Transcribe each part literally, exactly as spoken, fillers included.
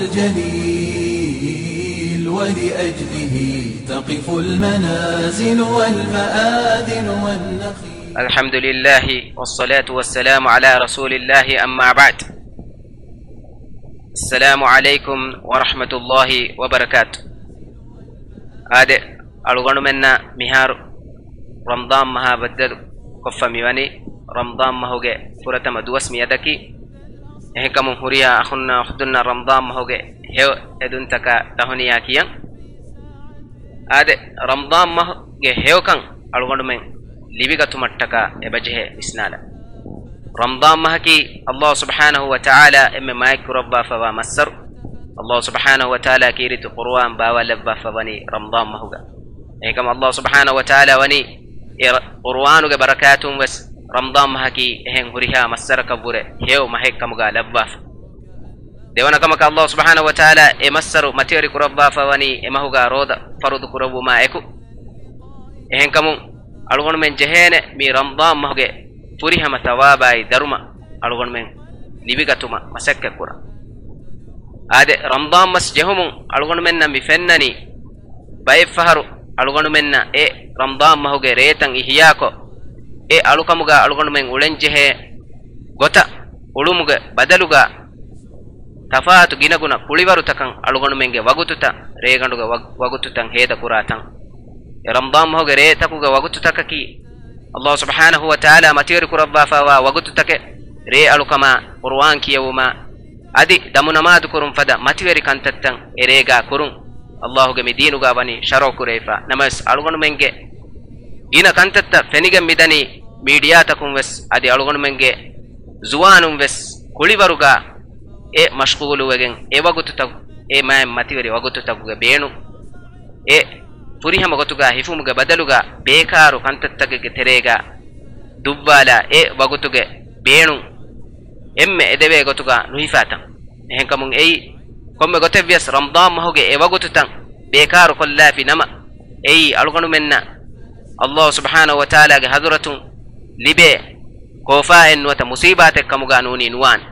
الجليل ولأجله تقف المنازل والمآذن والنخيل. الحمد لله والصلاة والسلام على رسول الله، أما بعد. السلام عليكم ورحمة الله وبركاته. އާދެ، އަޅުގަނޑުމެންނަށް މިހާރު ރަމަޟާން މަހާ ބައްދަލު ކޮށްފަ މިވަނީ ރަމަޟާން މަހުގެ ފުރަތަމަ ދުވަސް މިއަދަކީ. އެހެންކަމުން ހުރިހާ އަޚުންނާ އުޚްތުންނަށް ރަމަޟާން މަހުގެ ހެޔޮ އެދުންތަކާ ތަހުނިޔާ ކިޔަން. އާދެ، ރަމަޟާން މަހުގެ ހެޔޮކަން އަޅުގަނޑުމެން ލިބިގަތުމަށްޓަކާ އެބަޖެހޭ ވިސްނާލަން. ރަމަޟާން މަހަކީ ﷲ ސުބްޙާނަހޫ ވަތަޢާލާ އެންމެ މާތްކުރައްވާފަވާ މައްސަރު. ﷲ ސުބްޙާނަހޫ ވަތަޢާލާ ކީރިތި ޤުރުއާން ބާވާލައްވާފަ ވަނީ ރަމަޟާން މަހުގަ. އެހެންކަމުން ﷲ ސުބްޙާނަހޫ ވަތަޢާލާ ވަނީ އެ ރަ-، ޤުރުއާނުގެ ބަރަކާތުން ވެސް ރަމަޟާން މަހަކީ އެހެން ހުރިހާ މައްސަރަކަށްވުރެ ހެޔޮ މަހެއް ކަމުގަ ލައްވާފަ. ދެވަނަ ކަމަކަށް ﷲ ސުބްޙާނަހޫ ވަތަޢާލާ އެ މައްސަރު މަތިވެރި ކުރައްވާފަ ވަނީ އެ މަހުގަ ރޯދަ ފަރުޟު ކުރެއްވުމާ އެކު. އެހެންކަމުން އަޅުގަނޑުމެން ޖެހޭނެ މި ރަމަޟާން މަހުގެ ފުރިހަމަ ޘަވާބާއި ދަރުމަ އަޅުގަނޑުމެން ލިބިގަތުމަށް މަސައްކަތްކުރަން. އާދެ، ރަމަޟާން މަސް ޖެހުމުން އަޅުގަނޑުމެންނަށް މި ފެންނަނީ، ބައެއްފަހަރު އަޅުގަނޑުމެންނަށް އެ ރަމަޟާން މަހުގެ ރޭތައް އިޙްޔާކޮށް، އެ އަޅުކަމުގަ އަޅުގަނޑުމެން އުޅެންޖެހޭ ގޮތަށް އުޅުމުގެ ބަދަލުގަ، ތަފާތު ގިނަގުނަ ކުޅިވަރުތަކަށް އަޅުގަނޑުމެންގެ ވަގުތުތައް، ރޭގަނޑުގެ ވަގު-، ވަގުތުތައް ހޭދަކުރާތަން. އެ ރަމަޟާން މަހުގެ ރޭތަކުގެ ވަގުތުތަކަކީ، ﷲ ސުބްޙާނަހޫ ވަތަޢާލާ މަތިވެރި ކުރައްވާފައިވާ ވަގުތުތަކެއް، ރޭ އަޅުކަމާ، ޤުރުއާން ކިޔެވުމާ، އަދި ދަމު ނަމާދު ކުރުން ފަދަ މަތިވެރި ކަންތައްތައް އެރޭގާ ކުރުން ﷲ ގެ މި ދީނުގާ ވަނީ ޝަރުޢު ކުރެވިފަ. ނަމަވެސް އަޅުގަނޑުމެންގެ ގިނަ ކަންތައްތައް ފެނިގެން މިދަނީ މީޑިއާތަކުން ވެސް، އަދި އަޅުގަނޑުމެންގެ ޒުވާނުން ވެސް ކުޅިވަރުގާ އެ މަޝްޣޫލުވެގެން އެ ވަގުތުތައް، އެ މާތް މަތިވެރި ވަގުތުތަކުގެ ބޭނުން، އެ ފުރިހަމަ ގޮތުގާ ހިފުމުގެ ބަދަލުގާ ބޭކާރު ކަންތައްތަކެއްގެ ތެރޭގާ ދުއްވާލާ އެ ވަގުތުގެ ބޭނުން އެންމެ އެދެވޭ ގޮތުގާ ނުހިފާތަން. އެހެންކަމުން އެއީ، ކޮންމެ ގޮތެއްވިޔަސް ރަމަޟާން މަހުގެ އެ ވަގުތުތައް ބޭކާރު ކޮށްލާފި ނަމަ، އެއީ އަޅުގަނޑުމެންނަށް ﷲ ސުބްޙާނަހޫ ވަތަޢާލާގެ ޙަޟްރަތުން ލިބޭ ކޯފާއެއް ނުވަތަ މުޞީބާތެއް ކަމުގާ ނޫނީ ނުވާނެ.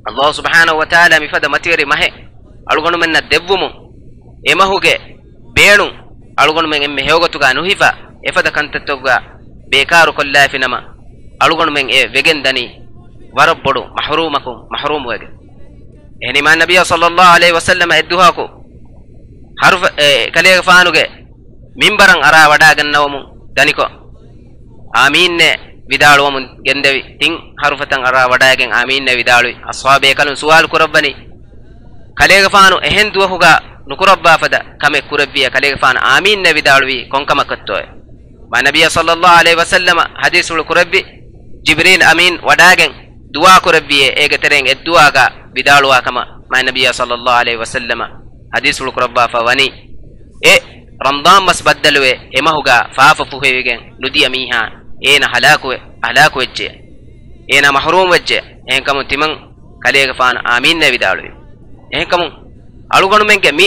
ﷲ ސުބްޙާނަހޫ ވަތަޢާލާ މިފަދަ މަތިވެރި މަހެއް އަޅުގަނޑުމެންނަށް ދެއްވުމުން، އެ މަހުގެ ބޭނުން އަޅުގަނޑުމެން އެންމެ ހެޔޮގޮތުގާ ނުހިފާ، އެފަދަ ކަންތައްތަކުގާ ބޭކާރު ކޮށްލާފި ނަމަ، އަޅުގަނޑުމެން އެ ވެގެން ދަނީ ވަރަށް ބޮޑު މަޙްރޫމަކުން މަޙްރޫމުވެގެން. އެހެނީ މާތް ނަބިއްޔާ ޞައްލައްލާހު ޢަލައިހި ވަސައްލަމަ އެއްދުވަހަކު ޙަރުފަ-، އެ، ކަލޭގެފާނުގެ މިންބަރަށް އަރާ ވަޑާގަންނަވަމުން ދަނިކޮށް، އާމީންނޭ ވިދާޅުވަމުން ގެންދެވި. ތިން ޙަރުފަތައް އަރާ ވަޑާގެން އާމީންނޭ ވިދާޅުވި. އަޞްޙާބޭކަލުން ސުވާލު ކުރައްވަނީ، ކަލޭގެފާނު އެހެން ދުވަހުގާ ނުކުރައްވާފަދަ ކަމެއް ކުރެއްވިއޭ، ކަލޭގެފާނު އާމީންނޭ ވިދާޅުވީ ކޮންކަމަކަށްތޯއޭ؟ މާތް ނަބިއްޔާ ޞައްލައްލާހު ޢަލައިހި ވަސައްލަމަ ޙަދީޘްފުޅު ކުރެއްވި، ޖިބްރީލް އަމީން ވަޑާގެން ދުޢާ ކުރެއްވިއޭ، އޭގެ ތެރެއިން އެއްދުޢާގާ ވިދާޅުވާ ކަމަށް މާތް ނަބިއްޔާ ޞައްލައްލާހު ޢަލައިހި ވަސައްލަމަ ޙަދީޘްފުޅު ކުރައްވާފަ ވަނީ. އެ ރަމަޟާން މަސް ބައްދަލުވެ، އެ މަހުގާ ފާފަ ފުހެވިގެން ނުދިޔަ މީހާ އޭނަ ހަލާކުވެ-، ހަލާކުވެއްޖެ. އޭނަ މަޙްރޫމް ވެއްޖެ. އެހެންކަމުން ތިމަން ކަލޭގެފާނު އާމީންނޭ ވިދާޅުވި. އެހެންކަމުން އަޅުގަނޑުމެންގެ މި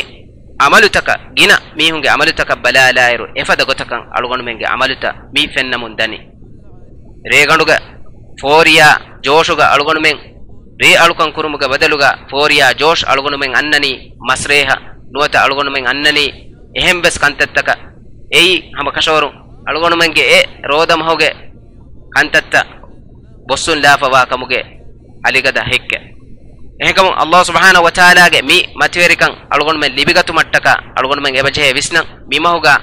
ޢަމަލުތަކަށް، ގިނަ މީހުންގެ ޢަމަލުތަކަށް ބަލާލާއިރު، އެފަދަ ގޮތަކަށް އަޅުގަނޑުމެންގެ ޢަމަލުތައް މި ފެންނަމުން ދަނީ. ރޭގަނޑުގަ ފޯރިޔާ ޖޯޝުގަ އަޅުގަނޑުމެން ރޭ އަޅުކަން ކުރުމުގެ ބަދަލުގަ، ފޯރިޔާ ޖޯޝް އަޅުގަނޑުމެން އަންނަނީ މަސްރޭހަށް ނުވަތަ އަޅުގަނޑުމެން އަންނަނީ އެހެން ވެސް ކަންތައްތަކަށް. އެއީ ހަމަ ކަށަވަރުން އަޅުގަނޑުމެންގެ އެ ރޯދަ މަހުގެ ކަންތައްތައް ބޮއްސުން ލާފަވާ ކަމުގެ އަލިގަދަ ހެއްކެއް. އެހެންކަމުން ﷲ ސުބްޙާނަހޫ ވަތަޢާލާގެ މި މަތިވެރިކަން އަޅުގަނޑުމެން ލިބިގަތުމަށްޓަކާ އަޅުގަނޑުމެން އެބަޖެހޭ ވިސްނަން. މި މަހުގަ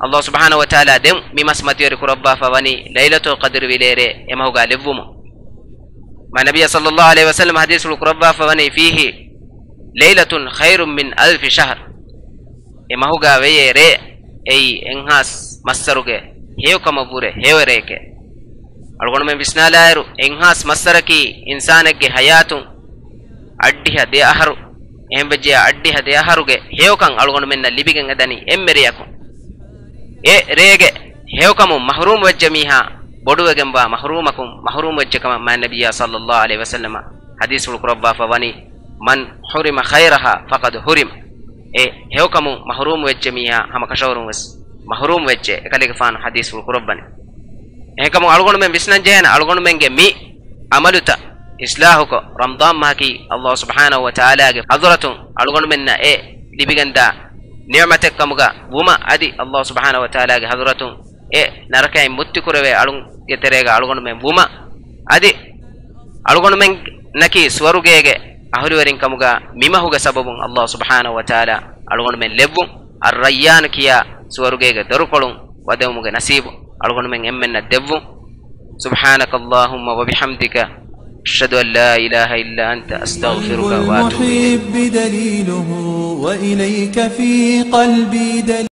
ﷲ ސުބްޙާނަހޫ ވަތަޢާލާ ދެން މި މަސް މަތިވެރި ކުރައްވާފަ ވަނީ ލައިލަތުލް ޤަދްރި ވިލޭރޭ އެ މަހުގަ ލެއްވުމުން. މާތް ނަބިއްޔާ ޞައްލައްލާހު ޢަލައިހި ވަސައްލަމަ ޙަދީޘްފުޅު ކުރައްވާފަ ވަނީ، فيه ليلة خير من ألف شهر. އެ މަހުގަ ވެޔޭ ރޭ، އެއީ އެއްހާސް މައްސަރުގެ ހެޔޮކަމަށްވުރެ ހެޔޮ ރެއެކޭ. އަޅުގަނޑުމެން ވިސްނާލާއިރު، އެއްހާސް މައްސަރަކީ އިންސާނެއްގެ ޙަޔާތުން އަށްޑިހަ ދެ އަހަރު، އެހެންވެއްޖެޔާ އަށްޑިހަ ދެ އަހަރުގެ ހެޔޮކަން އަޅުގަނޑުމެންނަށް ލިބިގެން އެދަނީ އެންމެ ރެޔަކުން. އެ ރޭގެ ހެޔޮކަމުން މަޙްރޫމް ވެއްޖެ މީހާ ބޮޑުވެގެންވާ މަޙްރޫމަކުން މަޙްރޫމް ވެއްޖެ ކަމަށް މާތް ނަބިއްޔާ ޞައްލައްލާހު ޢަލައިހި ވަސައްލަމަ ޙަދީޘްފުޅު ކުރައްވާފަ ވަނީ، من حرم خيرها فقد حرم. އެ ހެޔޮކަމުން މަޙްރޫމް ވެއްޖެ މީހާ ހަމަ ކަށަވަރުން ވެސް މަޙްރޫމް ވެއްޖެ، އެކަލޭގެފާނު ޙަދީޘްފުޅު ކުރައްވަނީ. އެހެންކަމުން އަޅުގަނޑުމެން ވިސްނަން ޖެހޭނެ، އަޅުގަނޑުމެންގެ މި ޢަމަލުތައް އިސްލާހުކޮށް، ރަމަޟާން މަހަކީ އައްލާހު ސުބްޙާނަހު ވަތަޢާލާގެ ޙަޟްރަތުން އަޅުގަނޑުމެންނަށް އެ ލިބިގެންދާ ނިޢުމަތެއް ކަމުގަ ވުމަށް، އަދި އައްލާހު ސުބްޙާނަހު ވަތަޢާލާގެ ޙަޟްރަތުން އެ ނަރަކައިން މުއްތިކުރެވޭ އަޅުންގެ ތެރޭގަ އަޅުގަނޑުމެން ވުމަށް، އަދި އަޅުގަނޑުމެންނަކީ ސުވަރުގޭގެ އަހުލުވެރިން ކަމުގަ މިމަހުގެ ސަބަބުން އައްލާހު ސުބްޙާނަހު ވަތަޢާލާ އަޅުގަނޑުމެން ލެއްވުން. އައްރައްޔާނު ކިޔާ ސުވަރުގޭގެ ދޮރުކޮޅުން ވަދެވުމުގެ ނަސީބު އަޅުގަނޑުމެން އެންމެންނަށް ދެއްވުން. سبحانك اللهم وبحمدك، أشهد أن لا إله إلا أنت، أستغفرك وأتوب إليك. المحب دليله، وإليك في قلبي دليل.